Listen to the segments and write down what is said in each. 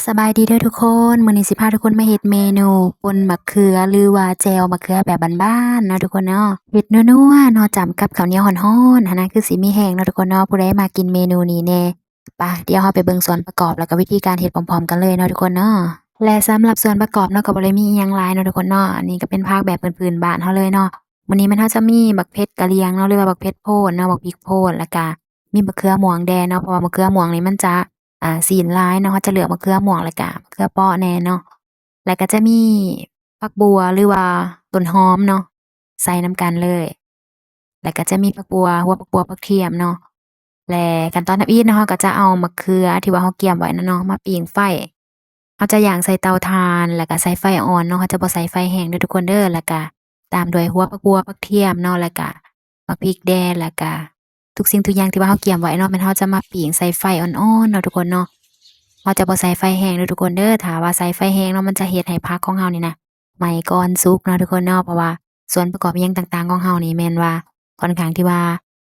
ສະບາຍດີເດີທຸກຄົນ, ມື້ນີ້ຊິພາທຸກຄົນມາເຮັດເມນູປົ່ນໝາກເຂືອ ຫຼືວ່າແຈ່ວໝາກເຂືອແບບບ້ານໆເນາະທຸກຄົນເນາະ. ເຮັດນົວໆເນາະ, ຈ້ຳກັບເຂົ້າໜຽວຮ້ອນໆຫັ້ນນະ ຄືຊິມີແຮງເນາະທຸກຄົນເນາະ. ຜູ້ໃດມັກກິນເມນູນີ້ແດ່? ປະ ດຽວເຮົາໄປເບິ່ງສ່ວນປະກອບ ແລ້ວກໍວິທີການເຮັດພ້ອມໆກັນເລີຍເນາະທຸກຄົນເນາະ. ແລະສຳລັບສ່ວນປະກອບເນາະ ກໍບໍ່ໄດ້ມີອີ່ຫຍັງຫຼາຍເນາະທຸກຄົນເນາະ. ອັນນີ້ກໍເປັນຜັກແບບພື້ນໆບ້ານເຮົາເລີຍເນາະ. ມື້ນີ້ແມ່ນເຮົາຈະມີບັກເຜັດກະຫຼຽງເນາະ ຫຼືວ່າບັກເຜັດໂພນເນາະ, ບັກພິກໂພນ ແລ້ວກະມີບັກເຂືອມ່ວງແດ່ເນາະ, ເພາະວ່າບັກເຂືອມ່ວງນີ້ມັນຈະ ອ່າ ຊີ້ນຫຼາຍເນາະ, ເຮົາຈະເລືອກບັກເຂືອມ່ວງ ແລ້ວກະບັກເຂືອເປາະແດ່ເນາະ. ແລ້ວກະຈະມີຜັກບົ່ວ ຫຼືວ່າຕົ້ນຫອມເນາະ ໃສ່ນຳກັນເລີຍ. ແລ້ວກະຈະມີຜັກບົ່ວ ຫົວຜັກບົ່ວ ຜັກທຽມເນາະ. ແລະຂັ້ນຕອນທຳອິດເນາະ ເຮົາກໍຈະເອົາໝາກເຂືອທີ່ວ່າເຮົາກຽມໄວ້ນັ້ນເນາະ ມາປີ້ງໄຟ. ເຮົາຈະຍ່າງໃສ່ເຕົາຖ່ານ ແລ້ວກະໃສ່ໄຟອ່ອນເນາະ, ເຮົາຈະບໍ່ໃສ່ໄຟແຮງເດີທຸກຄົນເດີ. ແລ້ວກະຕາມດ້ວຍຫົວຜັກບົ່ວ ຜັກທຽມເນາະ, ແລ້ວກະໝາກພິກແດ່ ແລ້ວກະທຸກສິ່ງທຸກຢ່າງທີ່ວ່າເຮົາກຽມໄວ້ເນາະ ແມ່ນເຮົາຈະມາປີ້ງໃສ່ໄຟອ່ອນໆເນາະທຸກຄົນເນາະ. ເຮົາຈະບໍ່ໃສ່ໄຟແຮງເດີທຸກຄົນເດີ. ຖ້າວ່າໃສ່ໄຟແຮງເນາະ ມັນຈະເຮັດໃຫ້ຜັກຂອງເຮົານີ້ນະໄໝ້ກ່ອນສຸກເນາະທຸກຄົນເນາະ, ເພາະວ່າສ່ວນປະກອບອີ່ຫຍັງຕ່າງໆຂອງເຮົານີ້ແມ່ນວ່າ ຂ້ອນຂ້າງທີ່ວ່າ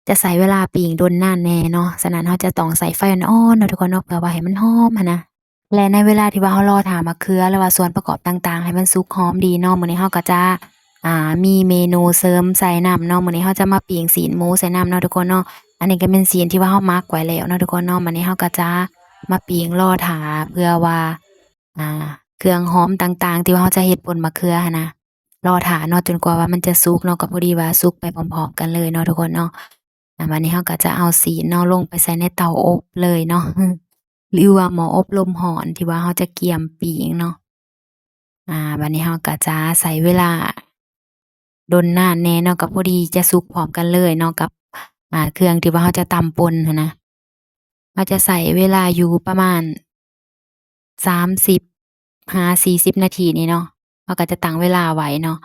ຈະໃຊ້ເວລາປີ້ງດົນນານແດ່ເນາະ. ສະນັ້ນເຮົາຈະຕ້ອງໃຊ້ໄຟອ່ອນໆເນາະທຸກຄົນເນາະ ເພື່ອວ່າໃຫ້ມັນຫອມຫັ້ນນະ. ແລະໃນເວລາທີ່ວ່າເຮົາລໍຖ້າໝາກເຂືອ ຫຼືວ່າສ່ວນປະກອບຕ່າງໆໃຫ້ມັນສຸກຫອມດີເນາະ, ມື້ນີ້ເຮົາກໍຈະ ອ່າ ມີເມນູເສີມໃສ່ນຳເນາະ. ມື້ນີ້ເຮົາຈະມາປີ້ງຊີ້ນໝູໃສ່ນຳເນາະທຸກຄົນເນາະ. ອັນນີ້ກໍແມ່ນຊີ້ນທີ່ວ່າເຮົາໝັກໄວ້ແລ້ວເນາະທຸກຄົນເນາະ. ມື້ນີ້ເຮົາກໍຈະມາປີ້ງລໍຖ້າ ເພື່ອວ່າ ອ່າ ເຄື່ອງຫອມຕ່າງໆທີ່ວ່າເຮົາຈະເຮັດປົ່ນໝາກເຂືອຫັ້ນນະ ລໍຖ້າເນາະ ຈົນກວ່າວ່າມັນຈະສຸກເນາະ. ກໍພໍດີວ່າສຸກໄປພ້ອມໆກັນເລີຍເນາະທຸກຄົນເນາະ. ອ່າ ບາດນີ້ເຮົາກໍຈະເອົາຊີ້ນເນາະ ລົງໄປໃສ່ໃນເຕົາອົບເລີຍເນາະ ຫຼືວ່າໝໍ້ອົບລົມຮ້ອນທີ່ວ່າເຮົາຈະກຽມປີ້ງເນາະ. ອ່າ ບາດນີ້ເຮົາກໍຈະໃຊ້ເວລາດົນນານແດ່ເນາະ, ກໍພໍດີຈະສຸກພ້ອມກັນເລີຍເນາະ ກັບ ອ່າ ເຄື່ອງທີ່ວ່າເຮົາຈະຕຳປົ່ນຫັ້ນນະ. ເຮົາຈະໃຊ້ເວລາຢູ່ປະມານສາມສິບຫາສີ່ສິບນາທີນີ້ເນາະ, ເຮົາກໍຈະຕັ້ງເວລາໄວ້ເນາະ.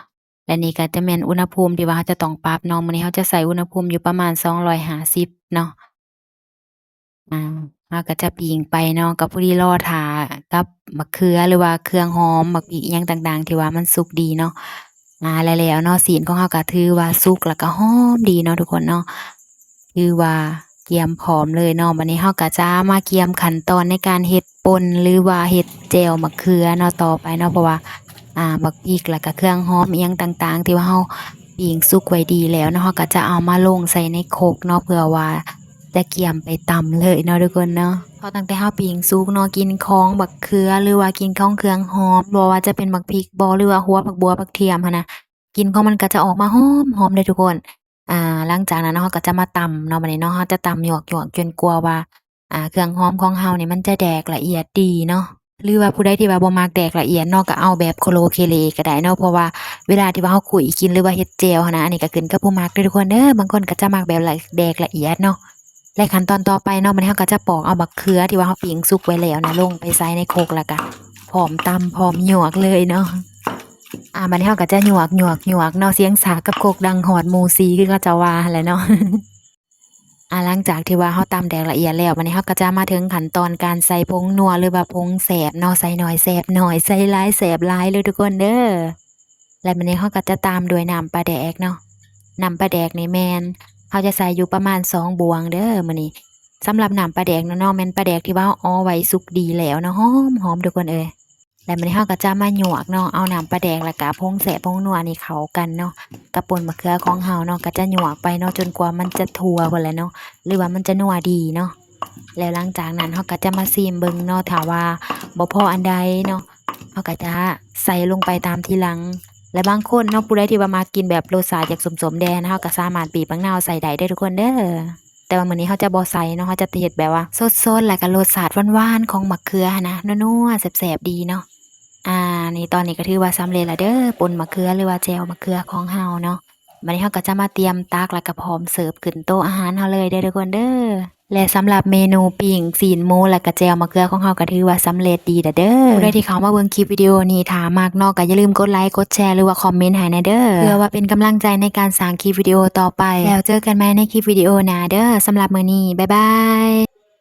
ແລະນີ້ກໍຈະແມ່ນອຸນຫະພູມທີ່ວ່າເຮົາຈະຕ້ອງປັບເນາະ. ມື້ນີ້ເຮົາຈະໃສ່ອຸນຫະພູມຢູ່ປະມານສອງຮ້ອຍຫ້າສິບເນາະ. ອ່າ ເຮົາກໍຈະປີ້ງໄປເນາະ, ກໍພໍດີລໍຖ້າກັບໝາກເຂືອ ຫຼືວ່າເຄື່ອງຫອມ ໝາກພິກ ອີ່ຫຍັງຕ່າງໆ ທີ່ວ່າມັນສຸກດີເນາະ. ອ່າ ແລ້ວໆເນາະ, ຊີ້ນຂອງເຮົາກໍຖືວ່າສຸກ ແລ້ວກໍຫອມດີເນາະທຸກຄົນເນາະ, ຖືວ່າກຽມພ້ອມເລີຍເນາະ. ບາດນີ້ເຮົາກໍຈະມາກຽມຂັ້ນຕອນໃນການເຮັດປົ່ນ ຫຼືວ່າເຮັດແຈ່ວໝາກເຂືອເນາະ ຕໍ່ໄປເນາະ, ເພາະວ່າ ອ່າ ໝາກພິກ ແລ້ວກໍເຄື່ອງຫອມອີ່ຫຍັງຕ່າງໆ ທີ່ວ່າເຮົາ ປີ້ງສຸກໄວ້ດີແລ້ວເນາະ, ເຮົາກໍຈະເອົາມາລົງໃສ່ໃນຄົກເນາະ ເພື່ອວ່າຈະກຽມໄປຕຳເລີຍເນາະທຸກຄົນເນາະ. ເພາະຕັ້ງແຕ່ເຮົາປີ້ງສຸກເນາະ, ກິ່ນຂອງບັກເຂືອ ຫຼືວ່າກິ່ນຂອງເຄື່ອງຫອມ ບໍ່ວ່າຈະເປັນໝາກພິກບໍ ຫຼືວ່າຫົວຜັກບົ່ວ ຜັກທຽມຫັ້ນນະ, ກິ່ນຂອງມັນກໍຈະອອກມາຫອມໆເດ້ທຸກຄົນ. ອ່າ ຫຼັງຈາກນັ້ນເນາະ ເຮົາກໍຈະມາຕຳເນາະ. ບາດນີ້ເນາະ ເຮົາຈະຕຳຍວກໆ ຈົນກວ່າວ່າ ອ່າ ເຄື່ອງຫອມຂອງເຮົານີ້ມັນຈະແດກລະອຽດດີເນາະ, ຫຼືວ່າຜູ້ໃດທີ່ວ່າບໍ່ມັກແດກລະອຽດເນາະ ກໍເອົາແບບໂຄໂລເຄເລກໍໄດ້ເນາະ, ເພາະວ່າເວລາທີ່ວ່າເຮົາຄຸຍກິນ ຫຼືວ່າເຮັດແຈ່ວຫັ້ນນະ, ອັນນີ້ກໍຂຶ້ນກັບຜູ້ມັກເດີທຸກຄົນເດີ. ບາງຄົນກໍຈະມັກແບບລະ ແດກລະອຽດເນາະ. ແລະຂັ້ນຕອນຕໍ່ໄປເນາະ, ບາດນີ້ເຮົາກໍຈະປອກເອົາບັກເຂືອທີ່ວ່າເຮົາປີ້ງສຸກໄວ້ແລ້ວນະ ລົງໄປໃສ່ໃນຄົກ ແລ້ວກໍພ້ອມຕຳພ້ອມຍວກເລີຍເນາະ. ອ່າ ບາດນີ້ເຮົາກໍຈະຍວກໆໆເນາະ, ສຽງສາກກັບຄົກດັງຮອດໝູ່ສີ່ ຄືເຂົາເຈົ້າວ່າຫັ້ນແຫຼະເນາະ. ອ່າ ຫຼັງຈາກທີ່ວ່າເຮົາຕຳແດກລະອຽດແລ້ວ, ບາດນີ້ເຮົາກໍຈະມາເຖິງຂັ້ນຕອນການໃສ່ຜົງນົວ ຫຼືວ່າຜົງແຊບເນາະ, ໃສ່ໜ້ອຍແຊບໜ້ອຍ ໃສ່ຫຼາຍແຊບຫຼາຍເລີຍທຸກຄົນເດີ. ແລະບາດນີ້ເຮົາກໍຈະຕາມດ້ວຍນ້ຳປາແດກເນາະ. ນ້ຳປາແດກນີ້ແມ່ນເຮົາຈະໃສ່ຢູ່ປະມານສອງບ່ວງເດີມື້ນີ້. ສຳລັບນ້ຳປາແດກນະເນາະ, ແມ່ນປາແດກທີ່ວ່າເຮົາເອົາໄວ້ສຸກດີແລ້ວເນາະ, ຫອມໆ ທຸກຄົນເອີຍ. ແລ້ວບາດນີ້ເຮົາກໍຈະມາຍວກເນາະ, ເອົານ້ຳປາແດກ ແລ້ວກະຜົງແຊບຜົງນົວນີ້ເຂົ້າກັນເນາະ ກັບປົ່ນມະເຂືອຂອງເຮົາເນາະ, ກໍຈະຍວກໄປເນາະ ຈົນກວ່າມັນຈະທົ່ວພຸ້ນແຫຼະເນາະ ຫຼືວ່າມັນຈະນົວດີເນາະ. ແລ້ວຫຼັງຈາກນັ້ນເຮົາກໍຈະມາຊີມເບິ່ງເນາະ, ຖ້າວ່າບໍ່ພໍອັນໃດເນາະ ເຮົາກໍຈະໃສ່ລົງໄປຕາມທີຫຼັງ. ແລະບາງຄົນເນາະ ຜູ້ໃດທີ່ວ່າມັກກິນແບບລົດຊາດຢາກສົ້ມໆແດ່ນະ, ເຮົາກໍສາມາດບີບບັກນາວໃສ່ໄດ້ເດີທຸກຄົນເດີ. ແຕ່ວ່າມື້ນີ້ເຮົາຈະບໍ່ໃສ່ເນາະ, ເຮົາຈະເຮັດແບບວ່າສົດໆ ແລ້ວກໍລົດຊາດຫວານໆຂອງໝາກເຂືອຫັ້ນນະ, ນົວໆ ແຊບໆ ດີເນາະ. ອ່າ ນີ້ຕອນນີ້ກໍຖືວ່າສຳເລັດແລ້ວເດີ, ປົ່ນໝາກເຂືອ ຫຼືວ່າແຈ່ວໝາກເຂືອຂອງເຮົາເນາະ. ບັດນີ້ເຮົາກໍຈະມາຕຽມຕັກ ແລ້ວກໍພ້ອມເສີບຂຶ້ນໂຕະອາຫານເຮົາເລີຍເດີທຸກຄົນເດີ. ແລະສຳລັບເມນູປີ້ງຊີ້ນໝູ ແລ້ວກໍແຈ່ວໝາກເຂືອຂອງເຮົາ ກໍຖືວ່າສຳເລັດດີແລ້ວເດີ. ຜູ້ໃດທີ່ເຂົ້າມາເບິ່ງຄລິບວິດີໂອນີ້ ຖ້າມັກເນາະ ກໍຢ່າລືມກົດໄລ ກົດແຊ ຫຼືວ່າຄອມເມັນໃຫ້ແດ່ເດີ, ເພື່ອວ່າເປັນກຳລັງໃຈໃນການສ້າງຄລິບວິດີໂອຕໍ່ໄປ. ແລ້ວເຈີກັນໃໝ່ໃນຄລິບວິດີໂອໜ້າເດີ. ສຳລັບມື້ນີ້ ບາຍບາຍ.